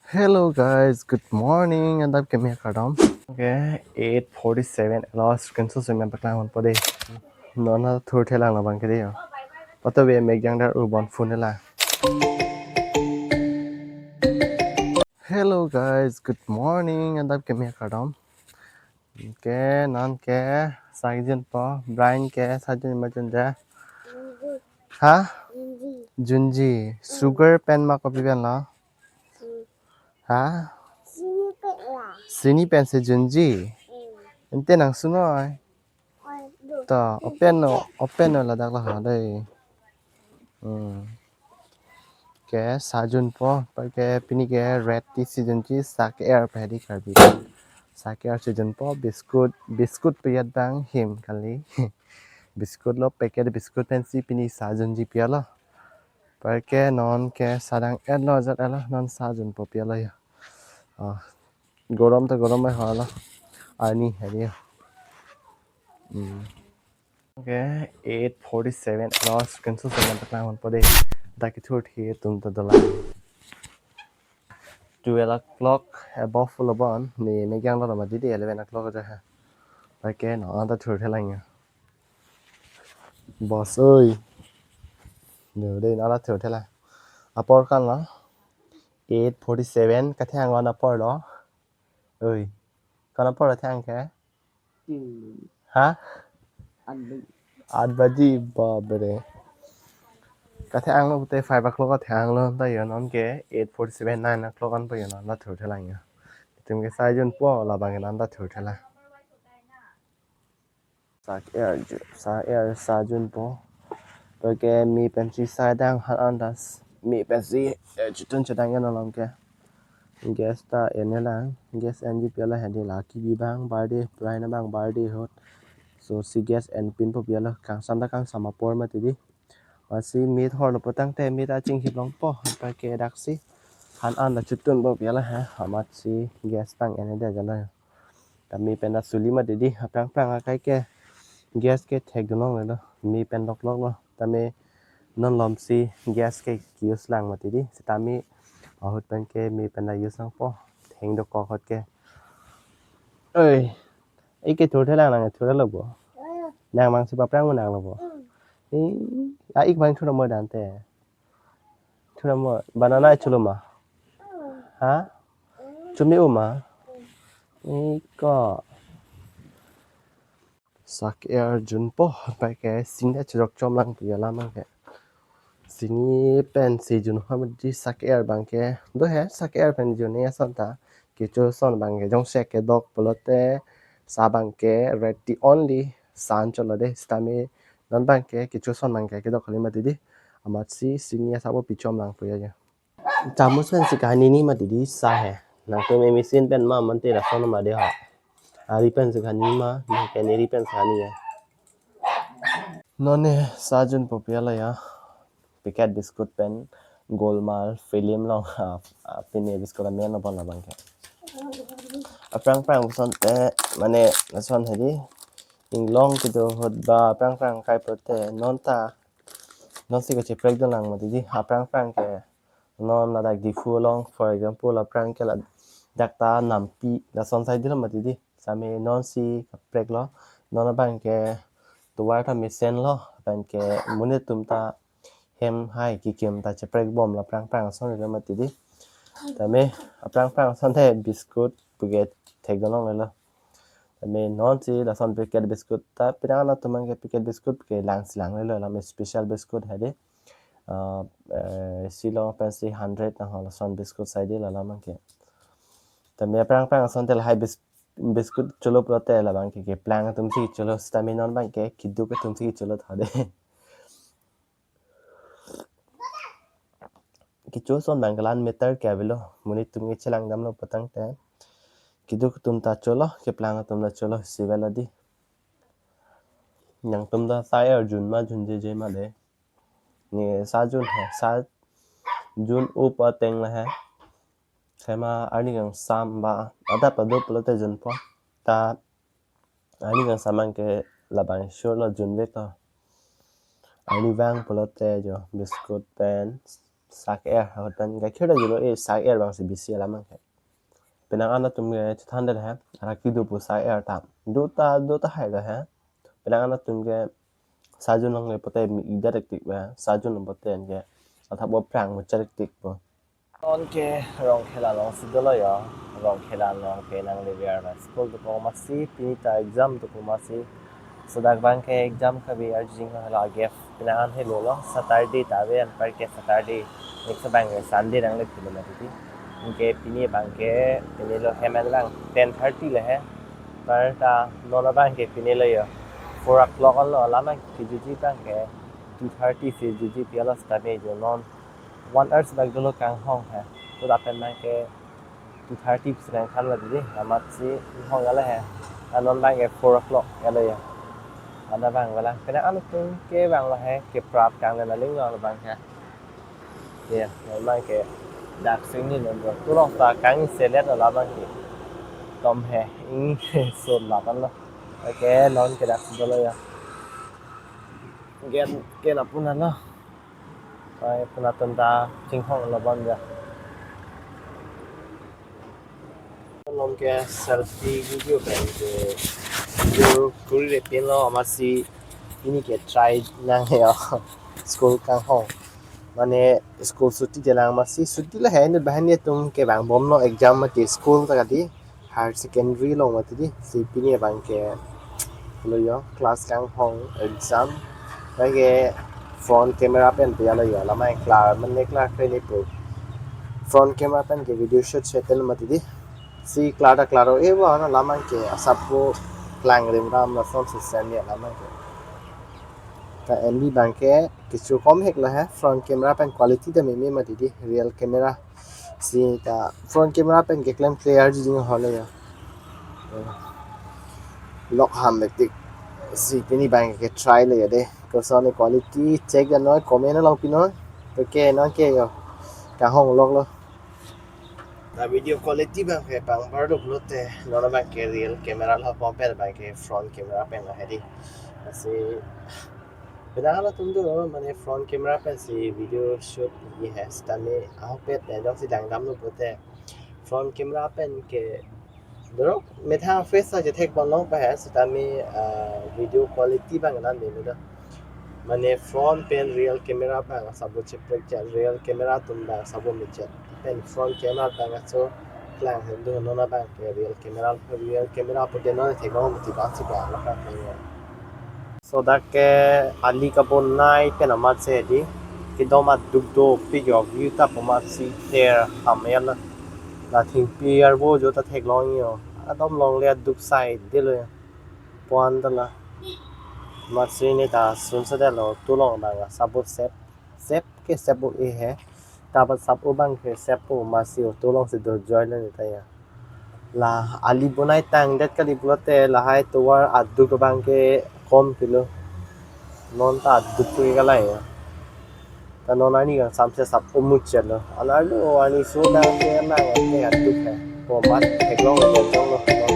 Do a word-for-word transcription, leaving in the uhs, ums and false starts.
Hello guys, good morning. Adap keme kardom. Okay, eight forty-seven. Last kan so sumya paklang hon pode. Non athurthe lang labang ke de. Pato be mek jang dar u bon phone la. Hello guys, good morning. Adap keme kardom. Okay, non ke sa junpo, Brian ke sa jun ma junde. Ha? Junji. Sugar pen ma kopi pen lo? Ha? Sini pen la. Sini pen si junji. Hmm. Ante nang sunoi. Oi, do. To, open no, open no ladak lo ha dei. Hmm. Ke sa junpo, paike pini ke red tea si junji, sa ke-er pahedi Karbi. Sa ke-er si junpo, biscuit, biscuit piyat bang him kali. Biscuit lo, packet biscuit pensi pini sa junji piyalo. Paike non ke sa dang-et lo, jat-et lo, non sa junpo piyalo ya. Ah, gorom ta gorom mai halo. Ani hari ya. Hmm. Okay, eight forty-seven. Last kan so sumya paklang hon pode. Dak kethurthe atum ta dolang. Twelve o'clock above lo bon. Ne ne jang lo ma didi eleven o'clock aja ha. Paike non ta thurthe lang ya. Boss oi. No dei non ta thurthe lang. Apor kan lo. Eight forty-seven kathang lo apor lo. Oi. Kan apor thang ke? Hmm. Ha? Anu. At baji, bapre. Kathang lo pute five o'clock kathang lo, ta yo non ke eight forty-seven, nine o'clock an po yo non ta thurthe lang ya. Itum ke sa junpo labang ke non ta thurthe lang. Sa ke-er ju, sa ke-er sa junpo. Paike me pensi sa dang han andas. Me pensi, eh, chutun chedang ya non lam ke. Gas ta en-e lang, gas enji piyalo hedi laki bi bang birthday, Brian abang birthday ahut. So si gas enpinpo piyalo, kangsam ta kangsam apor mati di. Amatsi me thorlo putangte me ta chinghip longpo, paike daksi han an ta chutunpo piyalo ha, amatsi gas tang en-e de jalo. Ta me pen ta suli mati di, aphrang phrang akai ke gas ke thekdun longlelo, me pen loklok lo. Ta me non lomsi gas ke use lang mati di. Seta me ahut pen ke me pen ta use langpo. Theng dokok ahut ke. Oi. Ike thurthe lang nang thurthe lo bo. Nang mangsi paphrang mo nang lo bo. Eh, a ik bang thurthe mo dante. Thurthe mo banana chulo ma. Ha? Chumi uma. Iko. Sa ke-er junpo, paike sini chejok chom lang pu alam ke. Sini pensi jun ha di sa ke-er abang ke. Do he sa ke-er pen jun-e ason ta. Kecho ason abang ke jongsi kedok pulote sa abang ke red tea only san cholo de, sitame non abang ke kecho ason abang ke kedok kali mati di. Amatsi sini asabo pichom lang pu ya. Chamus pensi kahani ni mati di sa he. Nangtum machine pen ma mante lason ma de ho. Ari pensi kahani ma, nang pen eri pensi kahani ya. Non ne sa junpo piyalo ya. Packet biscuit pen Golmaal film along, ah, ah, pini biscuit amen lo bon labang ke. Aphrang phrang asonte, mane lason hedi. Inglong kedo ahut ba aphrang phrang kai pulote non ta. Non si kacheprek dun lang mati di. Aphrang phrang ke non ladak Diphu along, for example, aphrang ke ladak ta Nampi, lason side lo mati di. Sitame non si kaprek lo, non abang ke tovar ta mesen lo, abang ke monit atum ta hem hai kekim ta cheprek bom lo aphrang phrang ason lo mati di. Tame aphrang phrang asonte biscuit packet thekdun longlelo. Tame non si lason packet biscuit ta pirang atum abang ke packet biscuit ke langsi langlelo, lame special biscuit hedi. Ah, eh, Shillong pensi hundred nang ho lason biscuit side lo labang ke. Tame aphrang phrang asonte lahai bis-, biscuit cholo pulote labang ke keplang atum si cholo, sitame non abang ke keduk atum si cholo tha de. Kecho ason abang ke lan meter ke avelo, monit atum ke chelang damlo putangte. Keduk atum ta cholo, keplang atum ta cholo, si avelo di. Nangtum ta sa ke-er jun ma junjeje ma de. Ne sa jun he, sa jun-o pu ateng lo he. Sema arni kangsam ba adap ado pulote junpo. Ta arni kangsam abang ke labang sure lo junvek to. Arni vang pulote jo biscuit pen Sak er, hotan gakhir ta julo, eh, sak er abang si bisi alam abang ke. Penang an atum ke chethan det he, araki do pu sak er ta. Do ta, do tahai do he. Penang an atum ke sajun lang le pote mi ida tik ba, sajun lang pote ke. Atha bo prang mo charik tik bo. Non ke Rongkhela along si dolo yo, Rongkhela along ke nang le biar ba. School do ko masi, pini ta exam do ko masi. So dak abang ke exam kabi arjing hala gap. Penang an helo lo, Saturday ta ave anpar ke Saturday. Next abang ke Sunday nang le pilo na titi. Anke pini abang ke, pini lo hem lang ten thirty le he. Par ta non abang ke pini lo yo. Four o'clock lo, alam abang ke juji abang ke two thirty si juji pi alo sitame jo non one hours bak dolo kanghong he. To lapen abang ke two thirty pisi nangkhan lo titi, amat si hong ala he. Anon abang ke four o'clock ala ya. Ana abang wala. Penang an atum ke abang lo he, ke prap kang na ling lo abang he. Ya, non abang ke dak sing ni non do. Tulong ta kang selet lo abang ke. Tom he, ing so lapan lo. Oke, non ke dak si dolo ya. Gen, gen apun lo. Pai puna tonta chinghong lo bon ja. Lom ke selfie video pen ke video kuri re pin lo, amat si pini ke try nang he yo. School kanghong. Mane school chuti te lang, amat si chuti lo he, inut banghini atum ke vangbom lo exam mati school ta kadi. Higher secondary along mati di, si pini abang ke lo yo, class kanghong exam. Lake front camera pen pe lo yo, alam abang klar, mane klar kre ni pu. Front camera pen ke video shoot settle mati di. Si klar ta klar o, eh, wa na alam abang ke asap ko klang rim ram na sound system ya alam abang ke. Ta M B abang ke kecho kom hek lo he, front camera pen quality ta meme mati di, real camera. Si ta front camera pen keklem clear ji jing hole ya. Lok ham hektik. Si pini abang ke try le ya de. Koson quality check ya noi, comment along pi noi. To ke non ke yo. Kanghong lok lo. Ta video quality abang ke pangbar do pulote, non abang ke real camera lo, pom pen abang ke front camera pen lo he di. Si penang an atum do, mane front camera pen si video shoot ye he, sitame ahok pet ne jongsi dangdam lo pulote. Front camera pen ke dorok methang face ta chethek pon long pa he, sitame, ah, video quality abang nan de do. Mane front pen real camera abang asabo cheprek chet, real camera atum abang asabo mechet. Pen front camera abang aso klang hem do, non abang ke real camera, real camera pute non theklong mati abang si abang lo ka klang. So dak ke ali kabonai pen amat si di, kedom aduk dopik yo, view ta pu amat si ther ham ya la. La thengpi arvo jo ta theklong yo. Adom longle aduk sai de lo yo. Puan ta la. Amat si ne ta sun sa de lo, tulong abang asabo sep. Sep ke sep o e he. Ta pat sap o abang ke sep o, amat si o tulong si do joy le ne ta ya. La ali bonai tangdet kali pulote lahai tovar aduk abang ke kom pilo. Non ta aduk tu ke kalai ya. Ta non arni kangsamse sap o muchelo. Alarlo arni so nang ke nang ke aduk he. Ko amat theklong theklong lo.